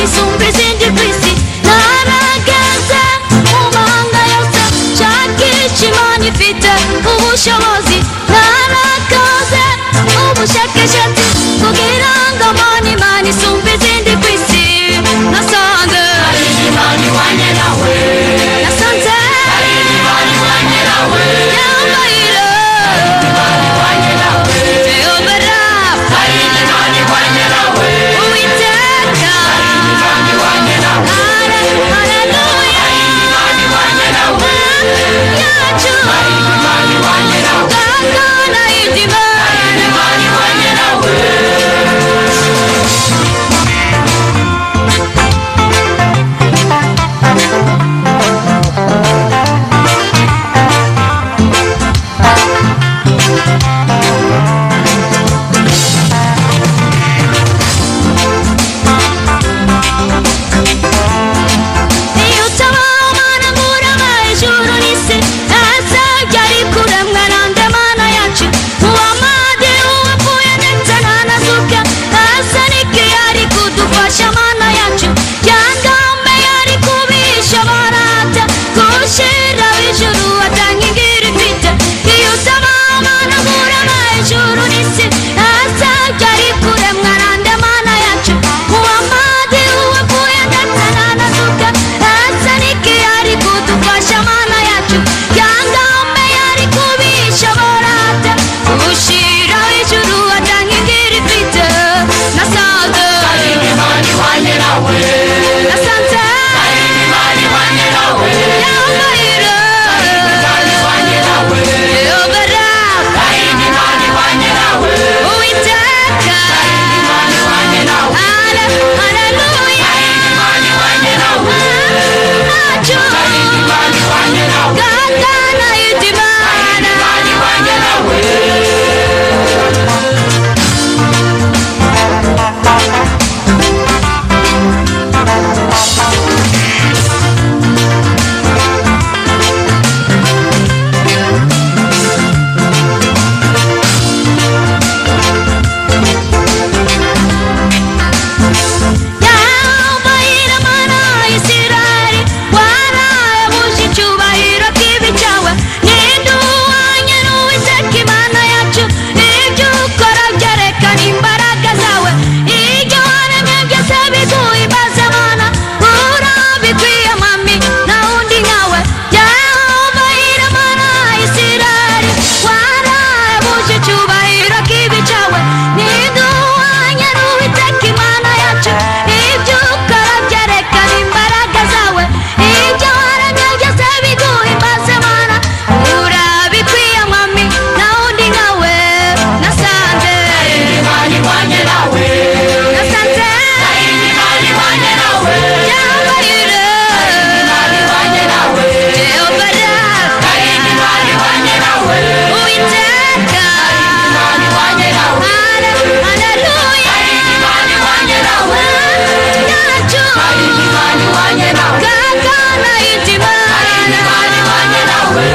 Imana isumba izindi ku isi. Narageze mu mahanga yose nshakisha Imana ifite ubushobozi. Narakoze ubushakashatsi kugira ngo mbone Imana isumba izindi ku isi. Nasanze Imana ihwanye nawe. Nasanze Imana ihwanye nawe. Yambaye Imana ihwanye nawe. Jehova Rafa, Imana ihwanye nawe. Uwiteka. Imana ihwanye nawe. Haleluya. Imana ihwanye nawe. Yacu. Imana ihwanye nawe. Gakana indimana. Imana ihwanye nawe. Iyo utabaho Mana ngo urabaye ijuru n'isi, ese ryari kuremwa nande Mana yacu? Muhamadi uwapfuye ndetse ntanazuka, ese niki yari kudufasha Mana yacu? Yangame yari kubisha barata, gushiraho ijuru atankingira ifite. Iyo utabaho Mana ngo urabaye ijuru n'isi, ese ryari kuremwa nande Mana yacu? Muhamadi uwapfuye ndetse ntanazuka, ese niki yari kudufasha Mana yacu? Yangame yari kubisha barata, gushiraho ijuru atankingira ifite. Nasanze Imana ihwanye nawe. Nasanze Imana ihwanye nawe. Yambaye Imana ihwanye nawe. Jehova Rafa, Imana ihwanye nawe. Uwiteka. Imana ihwanye nawe. Haleluya. Imana ihwanye nawe. Yacu. Imana ihwanye nawe. Gakana indimana. Imana ihwanye nawe. Yambaye Mana Isirayeli, warayabuje icyubahiro kibi cyawe. Ninde uhwanye n'Uwiteka Imana yacu? Ibyo ukora byerekana imbaraga zawe. Ibyo waremye byose biguhimbaza Mana, urabikwiye Mwami, nta wundi nkawe. Yambaye Mana Isirayeli, warayabuje icyubahiro kibi cyawe. Ninde uhwanye n'Uwiteka Imana yacu? Ibyo ukora byerekana imbaraga zawe. Ibyo waremye byose biguhimbaza Mana, urabikwiye Mwami, nta wundi nkawe. Nasanze Imana ihwanye nawe. Nasanze Imana ihwanye nawe. Yambaye Imana ihwanye nawe. Jehova Rafa, Imana ihwanye nawe. Uwiteka. Imana ihwanye nawe. Haleluya. Imana ihwanye nawe. Yacu. Imana ihwanye nawe. Gakana indimana. Imana ihwanye nawe.